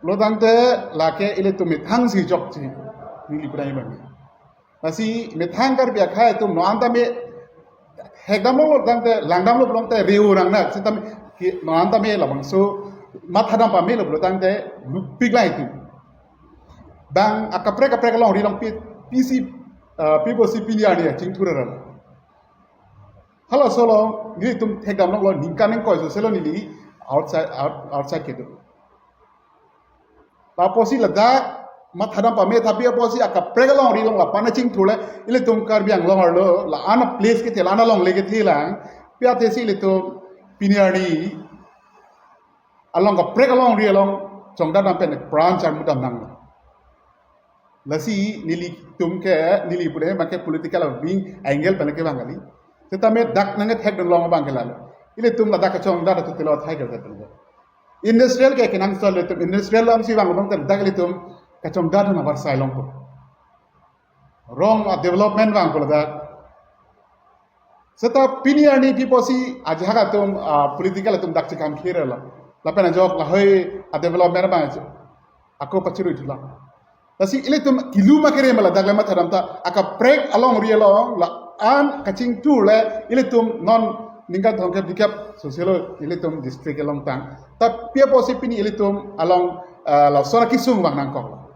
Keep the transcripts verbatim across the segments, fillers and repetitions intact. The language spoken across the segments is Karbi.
Lo tangte lake ilitum methang si jokji, neli pudai bang. Lasi methang Karbi akhei atum non anta me thekdamlo lo tangte, langdamlo lo tangte riu rang na, sitame ki non anta me labangso mathadam pamelo lo tangte lupik lang itum. Bang akaprek kaprek alongri along pi, pisi, uh, pipo si pini arni chingthur ra. Halaso along nelitum thekdam longlo, ningkan ingkoi so selo neli outside, out, outside kedo. Lapusi ladak mathadam pame tapi apusi akaprek alongri along lapu-an chingthurle, ilitum Karbi Anglong arlo la-an a place kethe, la-an alongle kethe lang. Pi atesi ilitum pini arni along kaprek alongri along chongdadam pen pran charmudam nanglo. Lasi nelitum ke, neli pudai bang ke political wing angle pen kevang kali. Sitame dak nangkethekdun long bang ke lalo. Ilitum ladak kachongdat atutelo thai ke dak. Industrial ke kenangsot ilitum, industrial lam si vang long dak ilitum kachongdat na barsai longpo. Rong a development vangpo ladak. Seta pini arni piposi ajahak atum, ah, political atum dak chekam kherelo. Lapen ajok lahei a development bang ako pachirui thula. Lasi ilitum kilu ma kere ma ladak le mathadam ta akaprek alongri along la-an kachingthurle ilitum non ningkan thomkep dikep so selo ilitum district along tang. Ta pi aposi pini ilitum along, ah, lason akesung vang nangkok.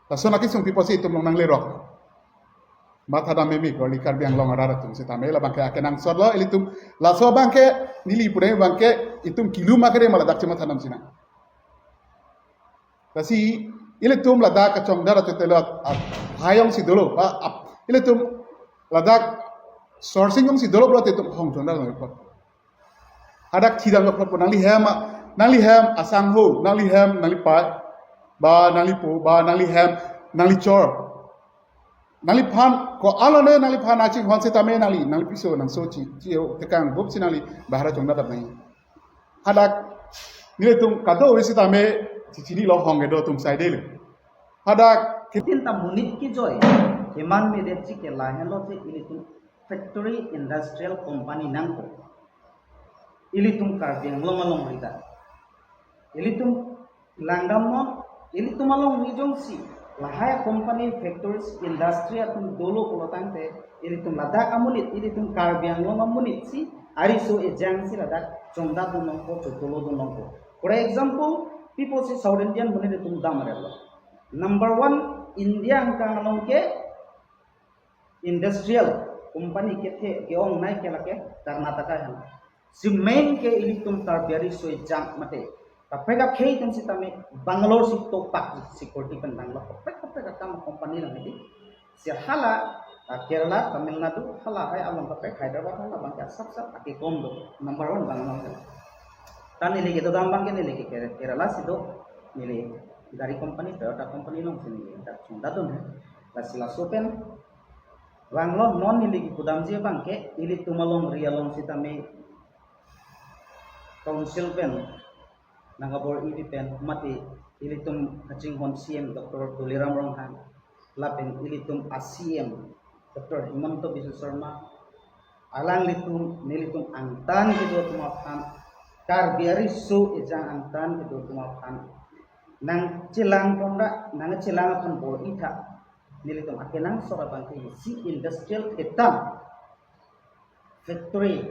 Lason akesung piposi itum along nanglerok. Mathadam meme kali Karbi Anglong arat atum sitame labang ke akenangsotlo ilitum. Laso abang ke neli pudai bang ke itum kilu ma kere ma ladak chemathadam sinang. Lasi ilitum ladak kachongdat atutelo at, at, hayong si dolo, a, ap, ilitum ladak sourcing jongsi dolo pulote itum hong chongdat longpo. Hadak thidam jokpo nangli hem, nangli hem asangho, nangli hem, nangli pa, ba nangli po, ba nangli hem, nangli chor. Nangliphan ko-an lone nangliphan achinghon sitame nangli, nangli piso nangso chi, chi-o tekang bup si nangli bahara chongdadam nangji. Hadak nelitum kado-ave sitame chichinilo hong kedo atum saidele. Hadak kitin ta monit kejoi, keman medet si ke lahenlo si ilitum factory industrial company nangkok. Ilitum Karbi Anglong alongri ta. Ilitum langdamnon, ilitum alongri jongsi lahei company, factories, industry atum dolo pulo tangte, ilitum ladak amonit, ilitum Karbi Anglong amonit si ariso ejang si ladak chongdadun longpo, chotolodun longpo. For example, piposi South Indian monit atum dam arelo. Number one, India angkang along ke industrial company kethe ke-ongnei ke lake Karnataka ahem. Si main ke ilitum Karbi ariso ejang mate. Kaprek akhei atum sitame Bangalore si topak security pen Bangalore kaprek kaprek akam company lang di. Si hala, ah, Kerala, Tamil Nadu, hala hai along kaprek Hyderabad hala bang ke asap sap akekom do. Number one Bangalore ke. Ta neli kedodam bang ke neli ke Kere-, Kerala si do, neli gari company, Toyota company along si neli dak chongdadun he. Lasi laso pen vanglo, non neli kepudamji abang ke ilitum alongri along sitame council pen nangkabor-i pen mate ilitum kachinghon C M Doctor Tuliram Ronghang lapen ilitum a C M Doctor Himanta Biswa Sarma, alanglitum nelitum angtan kedo atum aphan, Karbi ariso ejang angtan kedo atum aphan nangchelang ponra, nangchelang aphan bor-i tha. Nelitum akenangsot abang ke isi industrial ketam factory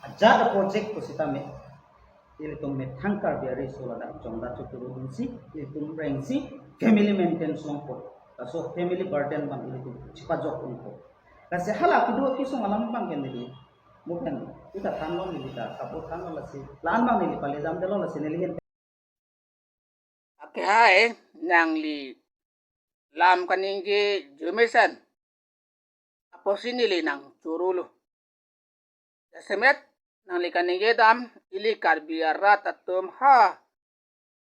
ajat a project pusitame ilitum methang Karbi ariso ladak chongdat chotolodunsi, ilitum rengsi family maintain longpo. Laso family burden abang ilitum chepajok longpo. Lasi hala kedo kesung alam abang ke neli mungkin kita thanlo, neli ta support thanlo, lasi la-an abang neli palejamdetlo, lasi neli hin. Ake hai nangli lam kaningje jumesen apotsi neli nangchoroilo. Jasemet nangli kaningjedam, ili Karbi arat atum ha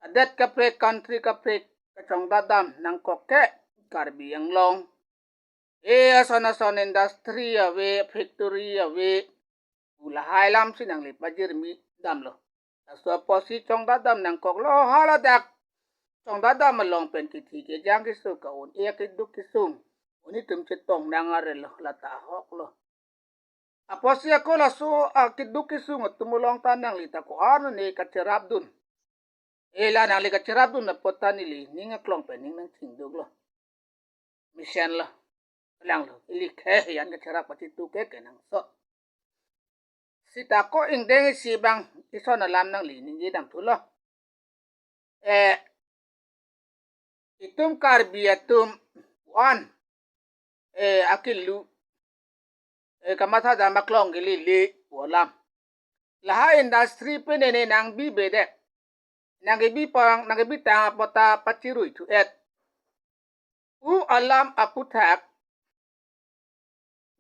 adet kaprek, country kaprek kachongdadam nangkok ke Karbi Anglong. E ason ason industry ave, factory ave, pu lahai alam si nangli pajirmi damlo. Laso apotsi chongdadam nangkoklo, haladak chongdadam along pen kithi kejang keso ka-un-e akeduk kesung un-e atum chetong nang arelo, lata ahoklo. Apotsi ako laso akeduk kesung atum along ta nangli ta ko-an ne kacherapdun. E la nangli kacherapdun apot ta neli ning aklong pen ning nangchingduklo. Mesenlo. Langlo. Ili khei an kacherap pachituke kenangsot. Seta ko ingdeng isi abang ison alam nangli ningje damthulo. Eh, itum Karbi atum one, eh, akelu, eh, kamatha dam aklong kelele pu alam. Lahai industry pen ne nangbi bedet. Nangkebi pang, nangkebi tang apot ta pachirui thu-et pu alam aputhak.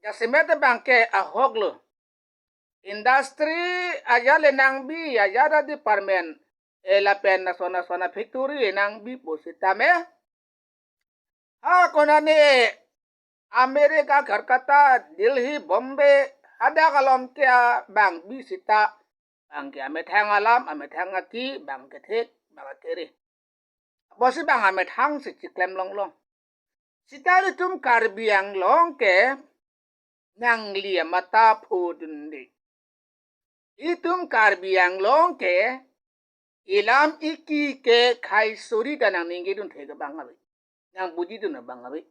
Jasemet abangke ahoklo. Industry ajat le nangbi, ajat a-department, eh, lapen lason lason a-factory le nangbi pusitame, ha konane America, Calcutta, Delhi, Bombay, hadak along ke abang bi seta, bang ke amethang alam, amethang aki, bang kethek, bang akere. Apotsi bang amethang si chiklem longlong. Seta ilitum Karbi Anglong ke nangli amatha phodunde. Itum Karbi Anglong ke ilam iki ke khai suri ta nangningjidun thek abang ave. Nangbujidun abang ave.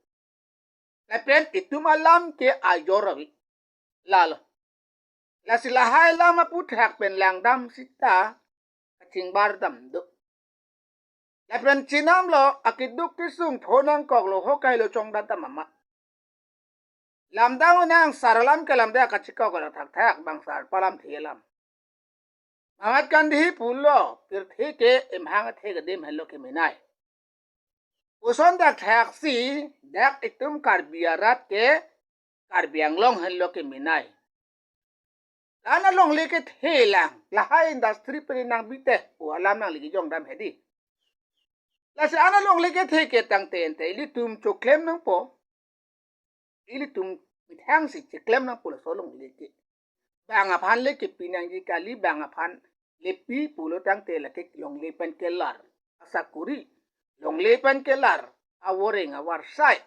Lapen itum alam ke ajor ave. Lalo. Lasi lahai alam aputhak pen langdam seta kachingbar dam do. Lapen chinamlo, akeduk kesung pho nangkoklo, ho kailo chongdat dam amat. Lamdang unang, sar alam ke lamdang kachikok lo thakthak, bang sar palam the alam. Mahatma Gandhi pulo, pirthe ke emhang athe ke adim henlo kemenei. Puson thakthak si, dak itum Karbi arat ke Karbi Anglong henlo kemenei. La-an alongle kethe lang, lahai industry pen nangbi te pu alam nangli kejong dam hedi. Lasi la-an alongle kethe ke tangte ante ilitum choklem nangpo. Ilitum methang si cheklem nangpo laso alongle ke. Bang aphan le kepi nangji kali, bang aphan le pi pulo tangte lake longle pen kelar. Asakuri, longle pen kelar, avoreng avarsai.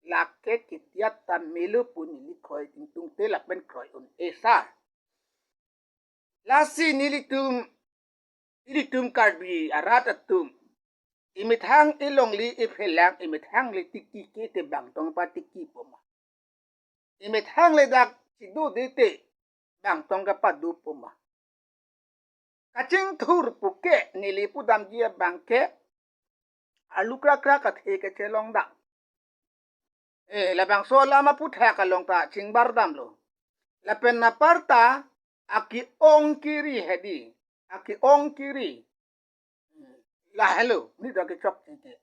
Lake kitiat ta melo pu neli kroi ingtungte lapen kroi un-e sar. Lasi nelitum, ilitum Karbi arat atum, emethang elongle ephelang, emethang le tiki ke te bangtong patiki poma. Emethang le dak chido de te bangtong kapado poma. Kachingthur puke neli pudamji abangke, arlu krakra kathe kachelong dak. Eh, labangso alam aputhak along ta chingbar damlo. Lapen anparta ake-ong kiri hedi, ake-ong kiri. Lahelo, ni dak kechok tike.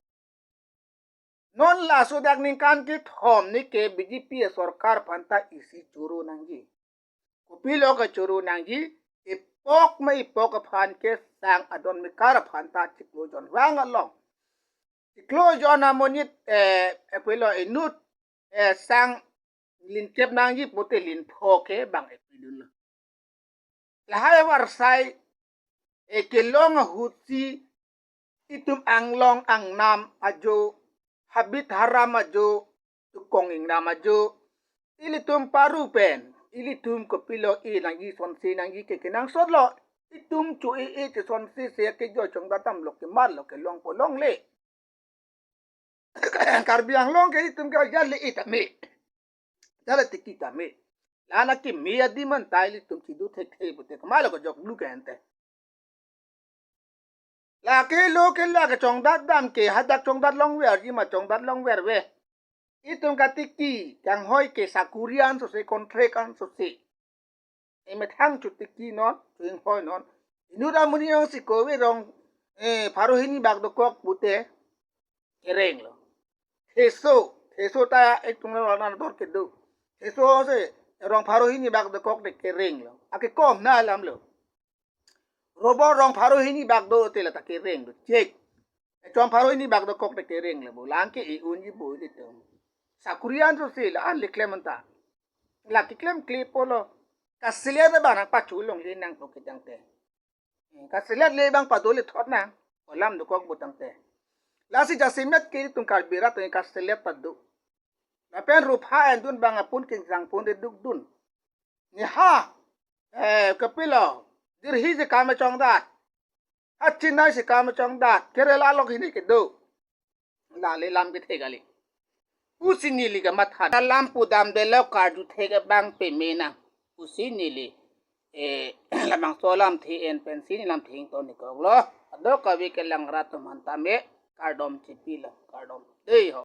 Non laso dak ningkan kethom ni ke B J P sorkar aphanta isi choro nangji. Kopilo kachoro nangji, epok ma epok aphan ke sang adon mekar aphanta chiklo jon vang along. Chiklo jon amonit, eh, epilo inut, eh, sang linkep nangji pute linpho ke bang epidul. Lahai avarsai, eh, kelong ahutsi itum anglong angnam ajo, habit haram ajo, tukong ingnam ajo, ilitum paru pen, ilitum kopilo e nangji sonsi nangji ke kenangsotlo, itum cho-e-e chesonsi se kejoi chongdat damlo, kemarlo, kelongpo longle. Karbi Anglong ke itum ke ajat le e tame. Ajat le tiki tame. La-an akimi adim anta ilitum chido thekthe pute komatlo kejok lu ke ante. Lake lo ke lake chongdat dam ke hadak chongdat longverji ma chongdat longverve. Itum katiki kanghoi ke sakuri ansose, contract ansose. Emethang chotiki non, choinghoi non. Inut amonit jongsi kove rong, eh, pharo hini bak dokok pute kerenglo. Theso, theso ta itum lo na dor kedo. Theso se rong pharo hini bak dokok te kerenglo. Ake kom na alamlo. Robot rong pharo hini bak do te la ta kereng do. Chek. Chong pharo hini bak dokok te kerenglo bo. La-an ke e-unji bo ilitum. Sakuri ansose la-an le klem anta. La keklem kle pulo. Kaselet abang nangpachu longle nangpo ke tangte. Kaselet le bang pado le thot nang. Alam dokok bo tangte. Lasi jasemet ke itum Karbi arat kaselet pado. Lapen rupha endun bang apun kingsang pon de dukdun. Ni ha, eh, kopilo, dirhi je kam chongdat. Hachinai si kam chongdat, Kerala along hini kedo. Lale lam kethe kali pusi neli kamatha. Lam pudamdelo, karju thek abang peme nang pusi neli, eh, labangso alamthe en pensi neli lamthe ingtonikoklo. Kadokave kelang rat atum aphan tame kardom chipilo, kardom dei ho.